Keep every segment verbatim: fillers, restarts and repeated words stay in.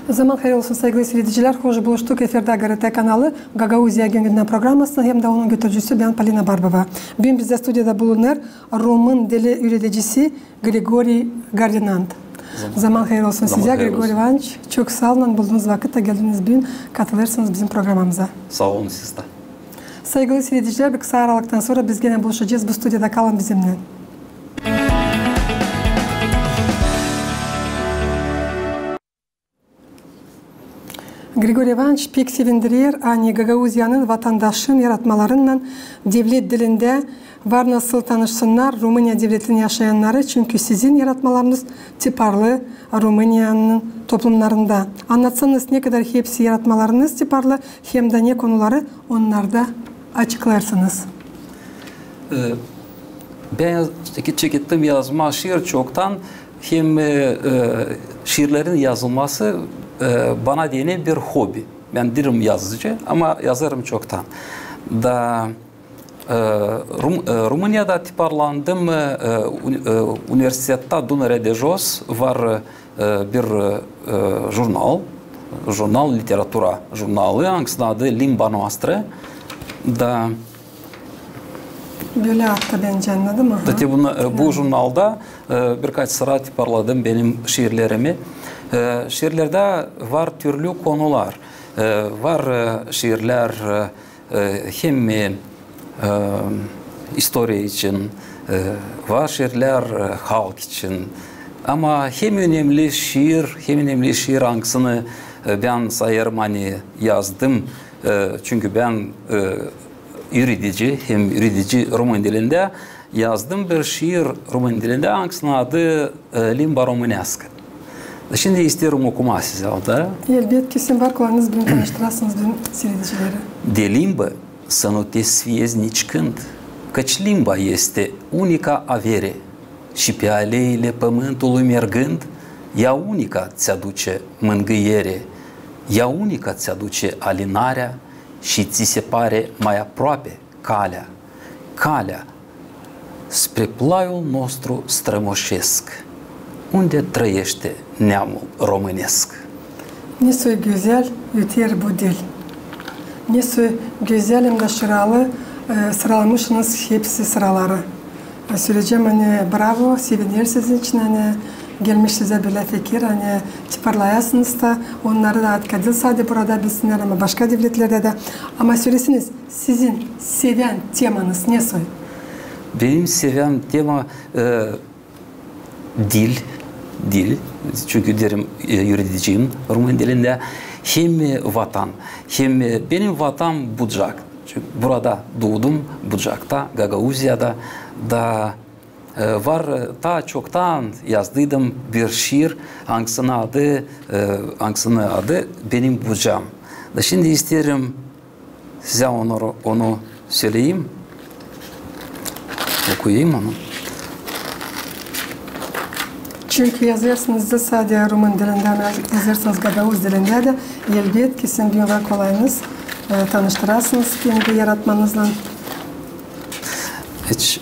Zaman hayır olsun, saygılı siiredicilär. Hoş buluştuk. Efirdä GRT kanalı, Gagauziya günündän programasının hem dä onun götürücüsü bän, Polina Barbova. Büün bizdä studiyada bulunêr rumın dili üüredicisi Grigoriy Gardinand. Zaman hayır olsun sizä, Grigoriy İvanoviç. Çok saa olun, buldunuz vakıt da geldiniz büün, katılêrsınız bizim programamıza. Saa olun siz dä. Saygılı siiredicilär, bir kısa aralıktan sora biz genä buluşacez bu studiyada. Kalın bizimnän. Grigoriy İvanoviç, pek sevindirer, ani Gagauziyanın vatandaşın yaratmalarınnan devlet dilindä var nasıl tanışsınnar Rumıniya devletinin yaşayannarı, çünkü sizin yaratmalarınız tiparlı Rumıniyanın toplumnarında. Annatsanız, ne kadar hepsi yaratmalarınız tiparlı, hem dä ne konuları onnarda açıklêêrsınız? E, bän yaz-, çeke-, çekettim yazmaa şiir çoktan, hem, e, e, şiirlerin yazılması, e, bana deyni bir hobi. Bän diilim yazıcı, ama yazêrım çoktan. Da, e, Rum-, e, Rumıniyada tiparlandım, e, e, uni-, e, universitettä Dunăre de Jos var, e, bir, e, jurnal, jurnal, literatura jurnalı, angısının adı Limba Noastră. Da, bölä ad da bän annadım, aha. Da te buna, e, bu jurnalda, e, birkaç sıra tiparladım benim şiirlerimi. E, şiirlerdä var türlü konular. E, var, e, şiirlär, e, e, hem, e, istoriya için, e, var şiirlär, e, halk için. Ama hem önemli şiir, hem önemli şiir, angısını, e, bän sayêrım, ani yazdım, e, çünkü bän, e, üüredici, hem üüredici rumın dilindä, yazdım bir şiir rumın dilindä, angısının adı, e, Limba româneascã. Şindi isteerim okumaa sizä o da. Elbetki, sizin var kolayınız, büün tanıştırasınız büün siiredicileri. De limbă să nu te sfiezi nici când, căci limba este unica avere, și pe aleile pământului mergând, ea unica ți aduce mângâiere, ea unica ți aduce alinarea și ți se pare mai aproape calea, calea spre plaiul nostru strămoșesc, unde trăiește neamul românesc. Ne soy gözäl öter bu dil. Ne soy gözäl hem dä şiralı, e, sıralamısınız hepsi sıraları. E, söleyecäm, ani bravo, sevinerim sizin için, ani gelmiş sizä bölä fikir, ani tiparlayasınız da onnarı da, adicä diil sade burada bilsinnär, ama başka devletlerdä dä. Ama söleesiniz, sizin sevän temanız ne soy? Benim sevän tema, e, dil, dil, çünkü deerim, e, üürediciyim rumın dilindä, hem, e, vatan, hem, e, benim vatan Bucak. Çünkü burada duudum, Bucakta, Gagauziyada, da, e, var, e, taa çoktan yazdıydım bir şiir, angısının adı, e, angısının adı Benim Bucam. Da şindi isteerim sizä onu, onu söleyim. Okuyayım onu. Çünkü yazêrsınız da sade rumın dilindä, ama yazêrsınız gagauz dilindä dä, elbetki, sizin büün var kolayınız, e, tanıştırasınız kendi yaratmanızlan. Hiç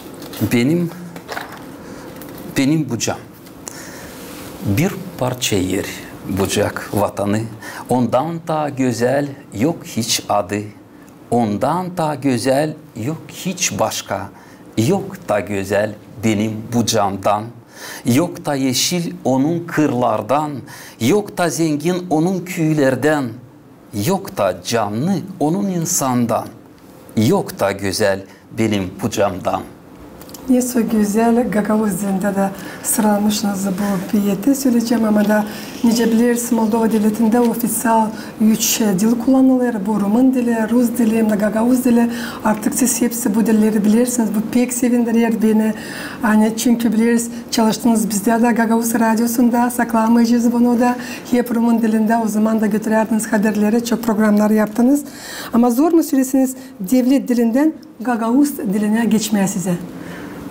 benim, Benim Bucam. Bir parça er, Bucak vatanı, ondan taa gözäl yok hiç adı, ondan taa gözäl yok hiç başka, yok taa gözäl benim Bucamdan, yok taa eşil onun kırlardan, yok taa zengin onun küülerdän, yok taa canlı onun insandan, yok taa gözäl benim Bucamdan. Ne soy gözäl, gagauz dilindä dä sıralamışsınız bu peeti, söleyecäm, ama da, nicä bileriz, Moldova devletindä ofiţial üç dil kullanılêr, bu rumın dili, rus dili hem dä gagauz dili. Artık siz hepsi bu dilleri bilersiniz, bu pek sevindirer beni. Ani çünkü bileriz, çalıştınız bizdä dä, Gagauz radiosunda, saklamayacez bunu da, hep rumın dilindä, o zaman da götürärdiniz haberleri, çok programnar yaptınız. Ama zor mu, söleesiniz, devlet dilindän gagauz dilinä geçmää sizä?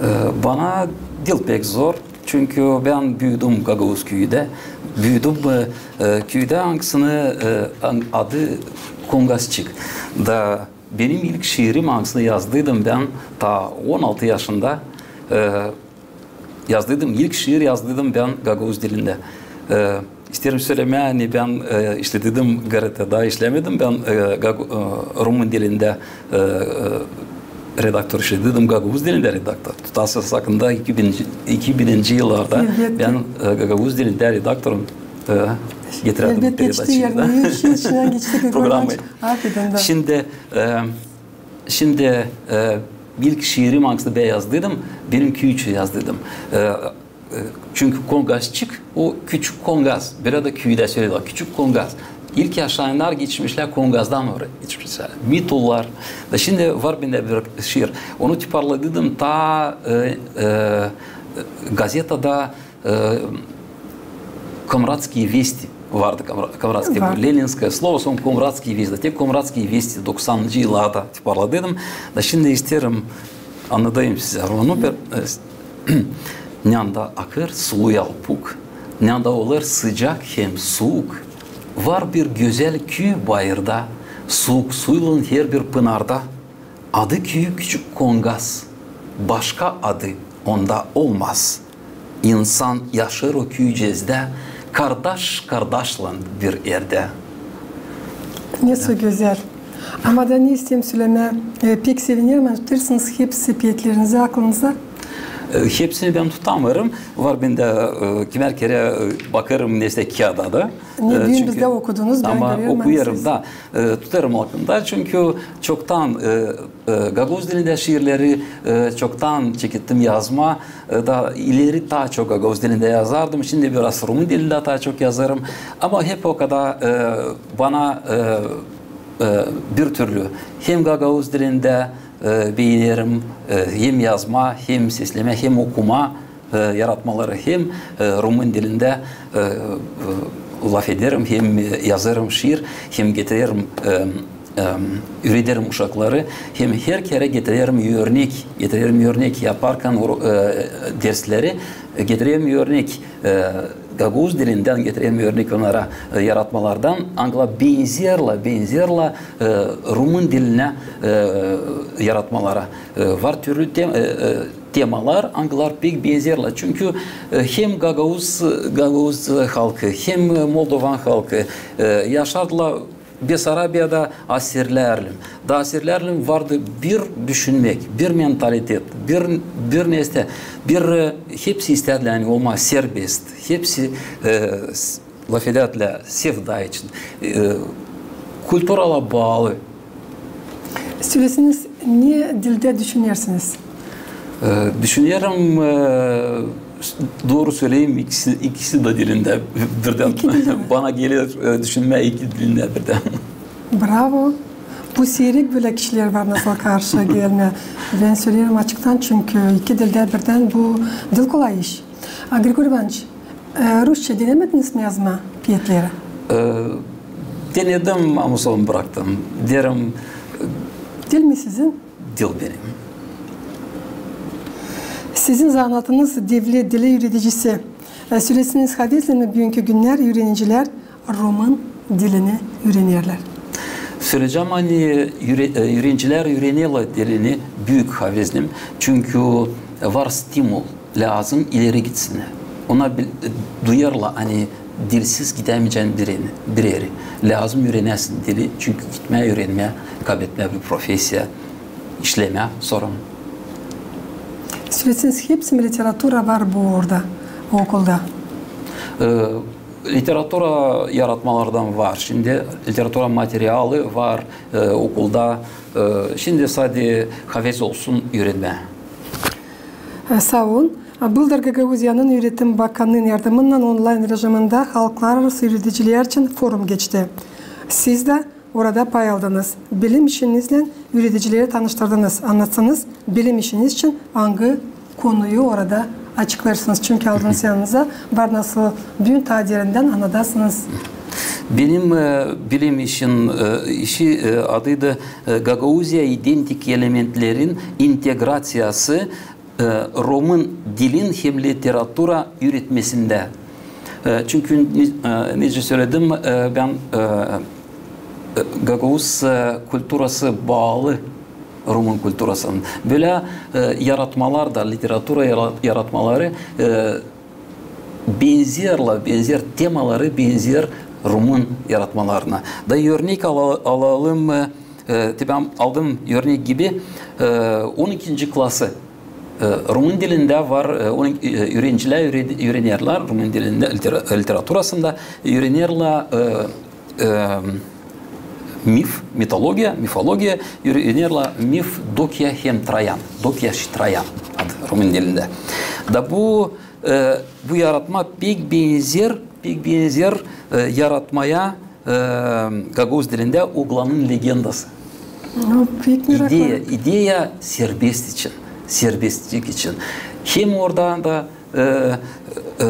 E, bana diil pek zor, çünkü bän büüdüm gagauz küüdä. Büüdüm, e, e, küüdä, angısının, e, an-, adı Kongasçık. Da benim ilk şiirim, angısını yazdıydım bän taa on altı yaşında, e, yazdıydım, ilk şiir yazdıydım bän gagauz dilindä. E, İsteerim sölemää, ani bän, e, işlededim, gazetada işlämedim bän, e, gag-, e, rumın dilindä, e, e, redaktor, işlededim gagauz dilindä redaktor. Tutasınız, hakında iki bin, iki bininci yıllarda bän, e, gagauz dilindä redaktorun, e, getirärdin peredacayı da. Elbettä, geçti, yani, işin içindän geçti. Programayı. Hakikaten da. Şindi, e, şindi, e, ilk şiirim, angısını bän yazdıydım, benim küü için yazdıydım. E, E, çünkü Kongasçık, o küçük Kongaz. Bölä dä küüdä söleerlär, küçük Kongaz. İlk yaşayannar geçmişlär Kongazdan oraya geçmişlär. Mitollar. Da şindi var bendä bir şiir. Onu tiparladıydım taa, e, e, gazetada, e, Komratskiye vesti vardı, Komra-, Komratskiye, Leninskoye slovo, sora Komratskiye vesti. Tek Komratskiye vesti doksanıncı yıllarda tiparladıydım. Da şindi isteerim annadayım sizä onu. Nända akêr sulu Yalpuk, nända olêr sıcak hem suuk. Var bir gözäl küü bayırda, suuk suylan herbir pınarda. Adı küü küçük Kongaz, başka adı onda olmaz. İnsan yaşêêr o küücezdä, kardaş kardaşlan bir erdä. Ne sä gözäl. Ama da ne isteerim sölemää, e, pek sevinerim, ani tutêrsınız hepsi peetlerinizi aklınızda. E, hepsini bän tutamêêrım. Var bendä, e, kimär kerä, e, bakêrım nesä kiyada da. Ne, e, düün çünkü bizdä okudunuz, bän ama görüyorum, okuyêrım da, e, tutêrım aklımda, çünkü çoktan, e, e, gagauz dilindä şiirleri, e, çoktan çekettim yazmaa, e, da ileri taa çok gagauz dilindä yazardım, şindi biraz rumın dilindä taa çok yazêrım. Ama hep o kadar, e, bana, e, e, bir türlü hem gagauz dilindä, e, beenerim, e, hem yazmaa, hem seslemää, hem okumaa, e, yaratmaları, hem, e, rumın dilindä, e, e, lafederim, hem, e, yazêrım şiir, hem getirerim, e, e, üürederim uşakları, hem her kerä getirerim örnek, getirerim örnek yaparkan, e, dersleri, e, getirerim örnek, e, gagauz dilindän getirerim örnek onnara, e, yaratmalardan, angılar benzerlär, benzerlär, e, rumın dilinä, e, yaratmalara. E, var türlü tem-, e, e, temalar, angılar pek benzerlär. Çünkü, e, hem gagauz, gagauz halkı, hem moldovan halkı, e, yaşardılar Besarabiyada asirlärlän. Da asirlärlän vardı bir düşünmäk, bir mentalitet, bir, bir nesä, bir, e, hepsi istärdilär, ani olmaa serbest, hepsi, e, s-, lafedärdilär sevda için. E, kulturaylan baalı. Söläseniz, ne dildä düşünersiniz? E, düşünerim, e, s-, dooru söleyim, ikisi, ikisi dä dilindä birdän. İki dilindä. Bana geler, e, düşünmää iki dilindä birdän. Bravo. Bu siirek bölä kişilär var nasıl karşı gelmää. Bän söleerim açıktan, çünkü iki dildä birdän bu diil kolay iş. A, Grigoriy İvanoviç, e, rusça denemediniz mi yazmaa peetleri? E, denedim, ama sora braktım. Derim, e, diil mi sizin? Diil benim. Sizin zanaatınız devlet dili üüredicisi. E, söläseniz, havezlän mi büünkü günnär üürenicilär rumın dilini üürenerlär? Söleyecäm, ani üüre-, e, üürenicilär üürenerlär dilini büük havezlän, çünkü var stimul, lääzım ileri gitsinnär. Ona bil-, e, duyêrlar, ani dilsiz gidämeyecän bir eri, bir eri. Lääzım üürenäsin dili, çünkü gitmää üürenmää, kaybetmää bir profesiya, işlemää sora. Söläseniz, hepsi mi literatura var bu orada, okulda? E, literatura yaratmalardan var. Şindi literatura materialı var, e, okulda. E, şindi sade havez olsun üürenmää. E, saa olun. Bıldır Gagauziyanın üüretim bakanının yardımınnan onlayn rejimindä halklararası üüredicilär için forum geçti. Siz dä orada pay aldınız. Bilim işiniznän üüredicileri tanıştırdınız. Annatsanız, bilim işiniz için angı konuyu orada açıklêêrsınız? Çünkü aldınız yanınıza, var nasıl büün taa derindän annadasınız. Benim, e, bilim işin, e, işi, e, adıydı, e, Gagauziya identik elementlerin integraţiyası, e, rumın dilin hem literatura üüretmesindä. E, çünkü, ne-, e, nicä söledim, e, bän, e, e, gagauz, e, kulturası baalı rumın kulturasına. Bölä, e, yaratmalar da, literatura yara-, yaratmaları, e, benzerlär, benzer temaları benzer rumın yaratmalarına. Da örnek ala-, alalım, e, e, te bän aldım örnek gibi, e, on ikinci klası, e, rumın dilindä var, e, on iki, e, üürencilär üüre-, üürenerlär, rumın dilindä litera-, literaturasında üürenerlär, e, e, mif, mitologiya, mifologiya, üürenerlär mif Dokya hem Trayan, Dokya şi Trayan adı rumın dilindä. Da bu, e, bu yaratma pek benzer, pek benzer, e, yaratmaya, e, gagauz dilindä Oglanın legendası. No, pek meraklı. İdeya, ideya serbest için, serbestlik için. Hem orada da, e, e,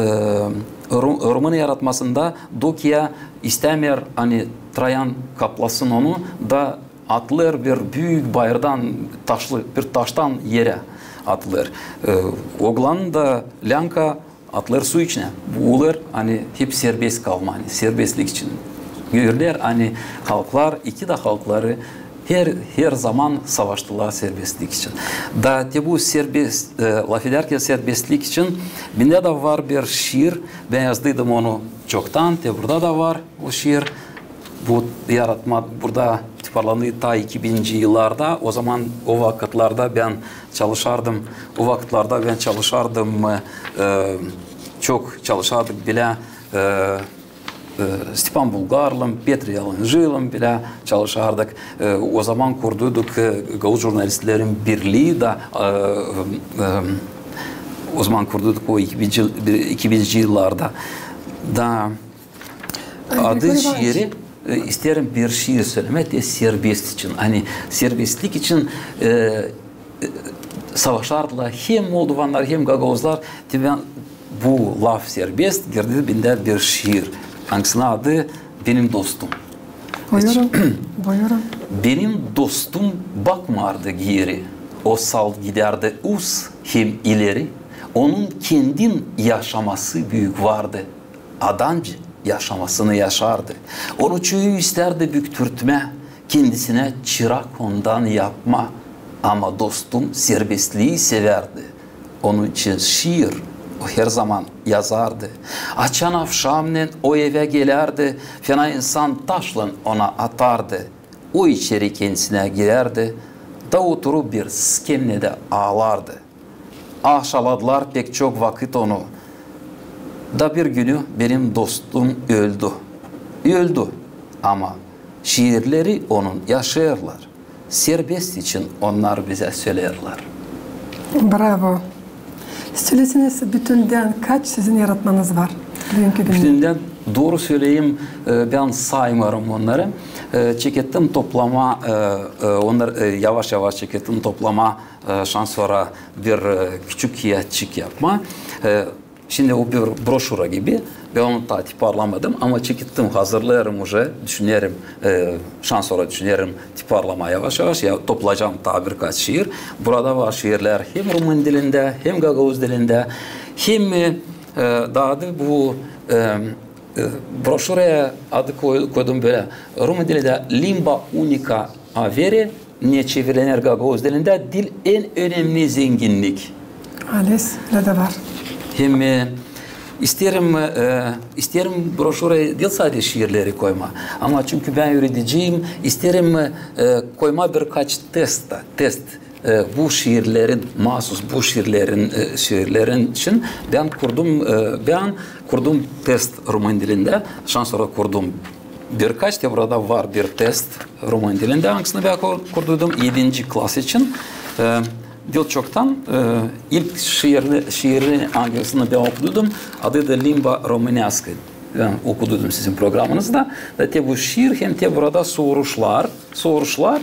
ru-, rumın yaratmasında Dokya istämeer, ani Trayan kaplasın onu, da atlêêr bir büük bayırdan, taşlı, bir taştan erä atlêêr. E, Oglan da Länka atlêêr su içinä. Buulêr, ani hep serbest kalma, ani serbestlik için. Görerlär, ani halklar, iki dä halkları her, her zaman savaştılar serbestlik için. Da te bu serbest, e, lafedärkän serbestlik için, bendä dä var bir şiir, bän yazdıydım onu çoktan, te burada da var bu şiir. Bu yaratma burada tiparlandı taa iki bininci yıllarda. O zaman, o vakıtlarda bän çalışardım, o vakıtlarda bän çalışardım, e, e, çok çalışardık bilä, e, e, Stepan Bulgarlan, Petr Yalıncıylan bilä çalışardık. E, o zaman kurduyduk, e, Gagauz jurnalistlerin birlii da, e, e, o zaman kurduyduk o iki bininci, iki bininci yıllarda. Da Adı şiiri, e, isteerim bir şiir sölemää te serbest için. Ani serbestlik için, e, e, savaşardılar hem moldovannar, hem gagauzlar. Te bän bu laf serbest girdi bendä bir şiir. Angısının adı Benim dostum. Buyurun, buyurun. Benim dostum bakmardı geeri. O salt gidärdi uz hem ileri. Onun kendin yaşaması büük vardı. Adamcı yaşamasını yaşardı. Onu çoyu istärdi büktürtmää, kendisinä çırak ondan yapmaa. Ama dostum serbestlii sevärdi. Onun için şiir o her zaman yazardı. Açan avşamnen o evä gelärdi, fena insan taşlan ona atardı. O içeri kendisinä girärdi, da oturup bir skemnedä aalardı. Aşaladılar pek çok vakıt onu. Da bir günü benim dostum öldü. Öldü. Ama şiirleri onun yaşêêrlar. Serbest için onnar bizä söleerlär. Bravo. Söleseňiz, bütündän kaç sizin yaratmanız var büünkü gündä? Bütündän, dooru söleyim, e, bän saymêêrım onnarı. E, çekettim toplamaa, e, e, onnar, e, yavaş-yavaş çekettim toplamaa, e, şansora bir, e, küçük kiyatçık yapmaa. E, şindi o bir broşura gibi. Bän onu taa tiparlamadım, ama çekettim, hazırlêêrım uje, düşünerim, e, şansora düşünerim tiparlamaa yavaş-yavaş, ya, toplayacam taa birkaç şiir. Burada var şiirlär hem rumın dilindä, hem gagauz dilindä, hem, e, e, da adı bu, e, e, broşuraya adı koy-, koydum bölä, rumın dilindä Limba unica avere, ne çevrilenir gagauz dilindä, dil en önemli zenginnik. Ales, ölä dä var. Hem, e, isteerim, e, isteerim broşuraya diil sade şiirleri koymaa, ama çünkü bän üürediciyim, isteerim, e, koymaa birkaç test, test, e, bu şiirlerin, maasuz bu şiirlerin, e, şiirlerin için bän kurdum, e, bän kurdum test rumın dilindä, şansora kurdum birkaç, te burada var bir test rumın dilindä, angısını bän kur-, kurduydum edinci klas için. E, diil çoktan, e, ilk şiirini, şiirini, angısını bän okuduydum, adı da Limba româneascã. Bän okuduydum sizin programanızda. Da te bu şiir, hem te burada soruşlar, soruşlar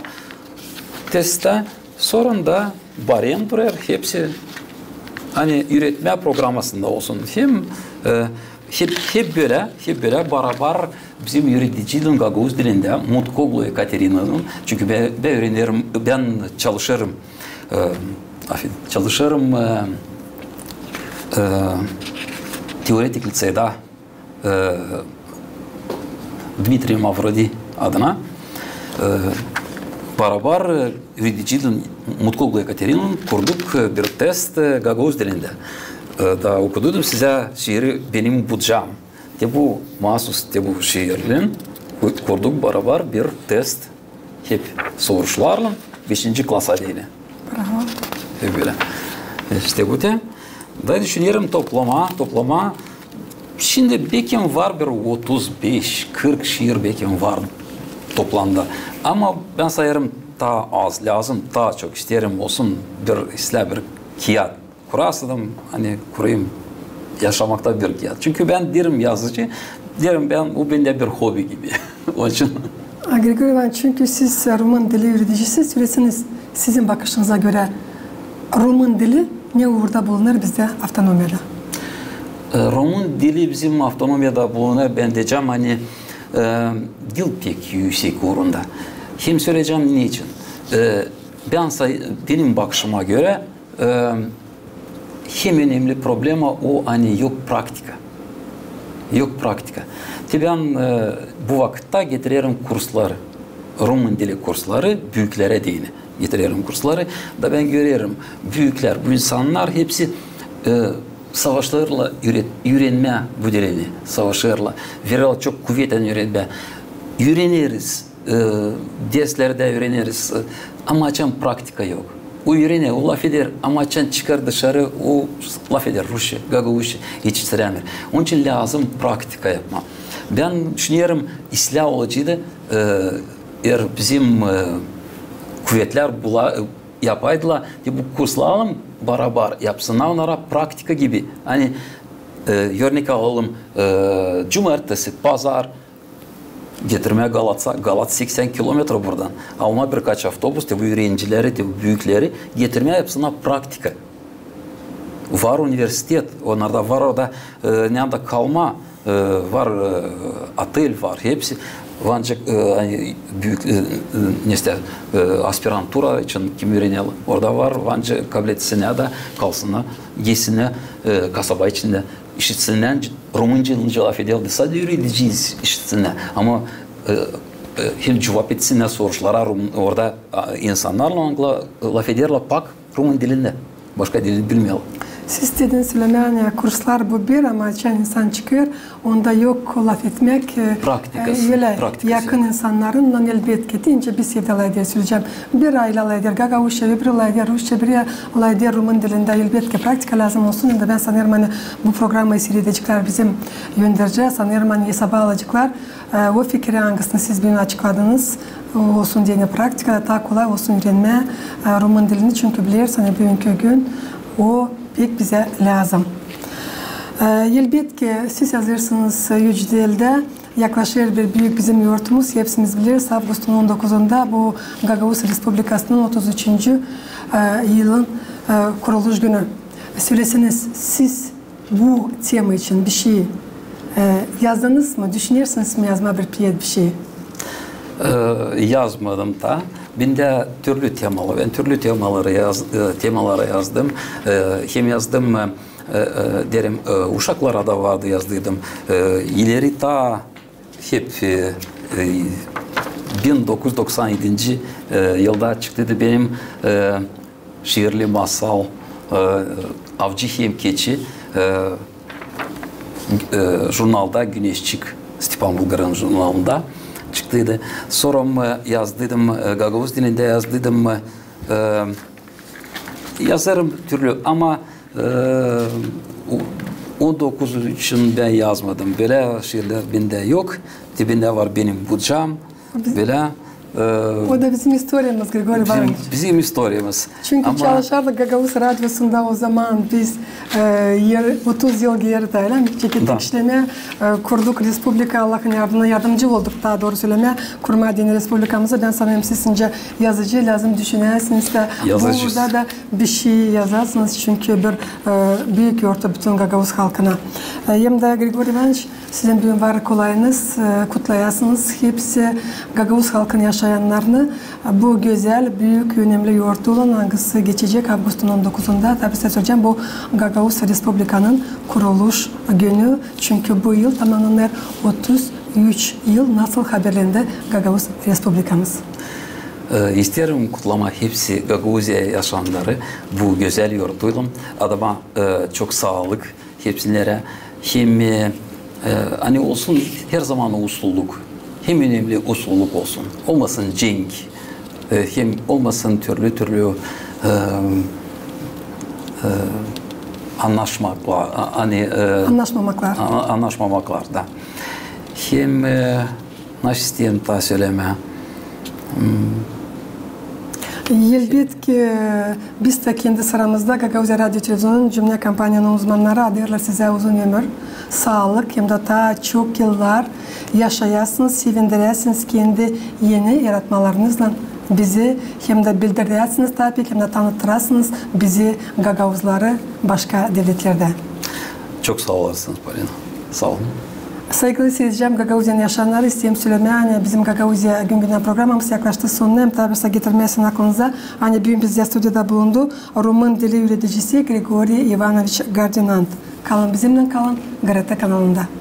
testtän sora da barem durêr, hepsi, ani üüretmä programasında olsun. Hem, e, hep, hep bölä, hep bölä barabar bizim üürediciydin gagauz dilindä Mutkoglu Ekaterinanın, çünkü bän, bän üürenerim, bän çalışêrım, e, afedin, çalışêrım, e, e, teoretik liţeyda, e, Dmitriy Mavrodi adına, e, barabar, e, üürediciydin Mutkoglu Ekaterinanın kurduk, e, bir test, e, gagauz dilindä. e, da okuduydum sizä şiiri Benim bucam. Te bu maasus, te bu şiirlän ku-, kurduk barabar bir test, hep soruşlarlan beşinci klasa deyni. Bravo. Hep bölä. İştä bu te. Da düşünerim toplamaa, toplamaa. Şindi bekim var bir otuz beş, kırk şiir bekim var toplamda. Ama bän sayêrım, taa az lääzım, taa çok isteerim olsun bir, islää bir kiyat. Kurasaydım, ani kurayım yaşamakta bir kiyat. Çünkü bän deerim yazıcı, deerim bän, bu bendä bir hobi gibi. Onun için. A, Grigoriy İvanoviç, çünkü siz, e, rumın dili üüredicisi, söleseniz, sizin bakışınıza görä, rumın dili ne uurda bulunêr bizdä avtonomiyada? E, rumın dili bizim avtonomiyada bulunêr, bän deyecäm, ani, e, diil pek üüsek uurunda. Hem söleyecäm neçin. E, bän say-, benim bakışıma görä, e, hem önemli problema o, ani yok praktika. Yok praktika. Te bän, e, bu vakıtta getirerim kursları, rumın dili kursları, büüklerä deyni getirerim kursları. Da bän görerim, büüklär, bu insannar hepsi, e, savaşêrlar üüret-, üürenmää bu dilini, savaşêrlar, vererlär çok kuvetlän üürenmää. Üüreneriz, e, derslerdä üüreneriz, e, ama açan praktika yok. O üürener, o lafeder, ama açan çıkar dışarı, o lafeder rusça, gagauzça, etiştirämeer. Onun için lääzım praktika yapmaa. Bän düşünerim, islää olaceydı, e, eer bizim, e, kuvetlär bula-, e, yapaydılar, e, bu kurslarlan barabar yapsınnar onnara praktika gibi. Ani, e, örnek alalım, e, cumartesi, pazar, getirmää Galatsa, Galat seksän kilometra buradan. Almaa birkaç avtobus, te bu üürenicileri, te bu büükleri getirmää yapsınnar praktika. Var universitet, onnarda var orada, e, neredä kalmaa, e, var, e, otel var, hepsi. Ancak, e, ani büük, e, e, neysä, e, aspirantura için kim üürener, orada var, ancak kabletsinär dä kalsınnar, gelsinnär, e, kasaba içindä. İşitsinnär, rumınca, nicä lafeder, da sade üüredici işitsinnär. Ama, e, e, hem cuvap etsinnär soruşlara, rum-, orada, a, insannarlan la-, lafederlär pak rumın dilindä. Başka dilini bilmeerlär. Siz istediniz sölemää, ani kurslar bu bir, ama açan insan çıkêr, onda yok lafetmäk, e, Praktikası, e, ölä praktikası. Yakın insannarınnan, elbetki, deyni biz evdä lafeder, söleyecäm. Bir aylä lafeder gagauzça, öbürü lafeder rusça, biri lafeder rumın dilindä. Elbetki, praktika lääzım olsun. Hem dä bän sanêrım, ani bu programayı siiredeceklär bizim öndercä, sanêrım, ani esaba alaceklar, e, o fikiri, angısını siz büün açıkladınız, e, olsun deyni praktikada, taa kolay olsun üürenmää, e, rumın dilini, çünkü bilersiniz, ani büünkü gün o pek bizä lääzım. E, elbetki, siz yazêrsınız, e, üç dildä, Yaklaşêr bir büük bizim yortumuz, hepsimiz bileriz, avgustun on dokuzunda bu Gagauz Respublikasının otuz üçüncü, e, yılın, e, kuruluş günü. Söleseniz, siz bu tema için bişey, e, yazdınız mı, düşünersiniz mi yazmaa bir piyes, bişey? E, yazmadım taa. Bendä türlü temalar, bän türlü temaları yaz-, e, temalara yazdım. E, hem yazdım, e, e, e, deerim, e, uşaklara da vardı, yazdıydım. E, ileri taa hep, e, e, bin dokuz üz doksan edinci, e, yılda çıktıydı benim, e, şiirli masal, e, Avcı hem keçi, e, e, jurnalda Güneşçik, Stepan Bulgarın jurnalında çıktıydı. Sora, e, yazdıydım, e, gagauz dilindä yazdıydım, e, e, yazêrım türlü, ama, e, o-, on dokuz için bän yazmadım. Bölä şiirlär bendä yok. Te bendä var Benim bucam. Bölä, e, O da bizim istoriyamız, Grigoriy İvanoviç. Bizim istoriyamız. Çünkü çalışardık Gagauz Radiosunda o zaman biz, e, yer-, otuz yıl geeri, öylä mi? Çekettik işlemää, e, kurduk respublika, Allahın yardımına yardımcı olduk, taa dooru sölemää, kurmaa deyni respublikamızı. Bän sanêrım, siz nicä yazıcı, lääzım düşünäsiniz dä, burada da bişey yazasınız, çünkü bir, e, büük yortu bütün gagauz halkına. E, hem dä, Grigoriy İvanoviç, sizin büün var kolayınız, e, kutlayasınız hepsi gagauz halkın yaşayannarını bu gözäl, büük, önemli yortuylan, angısı geçecek avgustun on dokuzunda. Taa söleyecäm, bu Gagauz Respublikanın kuruluş günü, çünkü bu yıl tamamlanêr otuz üç yıl, nasıl haberlendi Gagauz Respublikamız. E, isteerim kutlamaa hepsi Gagauziya yaşayanları bu gözäl yortuylan. Adama, e, çok saalık hepsilerä. Hem, e, e, ani olsun her zaman usluluk. Hem önemli usluluk olsun. Olmasın cenk, e, hem olmasın türlü-türlü, e, e, annaşmaklar, a-, ani, e, Annaşmamaklar. a-, annaşmamaklar da. Hem, e, naşey isteerim taa sölemää. Elbetki, biz dä kendi sıramızda Gagauziya radio televizionunun cümlä kompaniyanın uzmannarı adêêrlar sizä uzun ömür, saalık hem dä taa çok yıllar yaşayasınız, sevindiräsiniz kendi eni yaratmalarınızlan bizi hem dä bildiräsiniz tabii, hem dä tanıtırasınız bizi, gagauzları, başka devletlerdä. Çok saa olasınız, Polina. Saa olun. Saygılı seyircilär, Gagauziyanın yaşayannarı, isteerim sölemää, ani bizim Gagauziya gün-gündän programamız yaklaştı sonuna, hem taa bir şey getirmää isteerim aklınıza, ani büün bizdä studiyada bulundu rumın dili üüredicisi Grigoriy İvanoviç Gardinant. Kalın bizimnän, kalın GRT kanalında.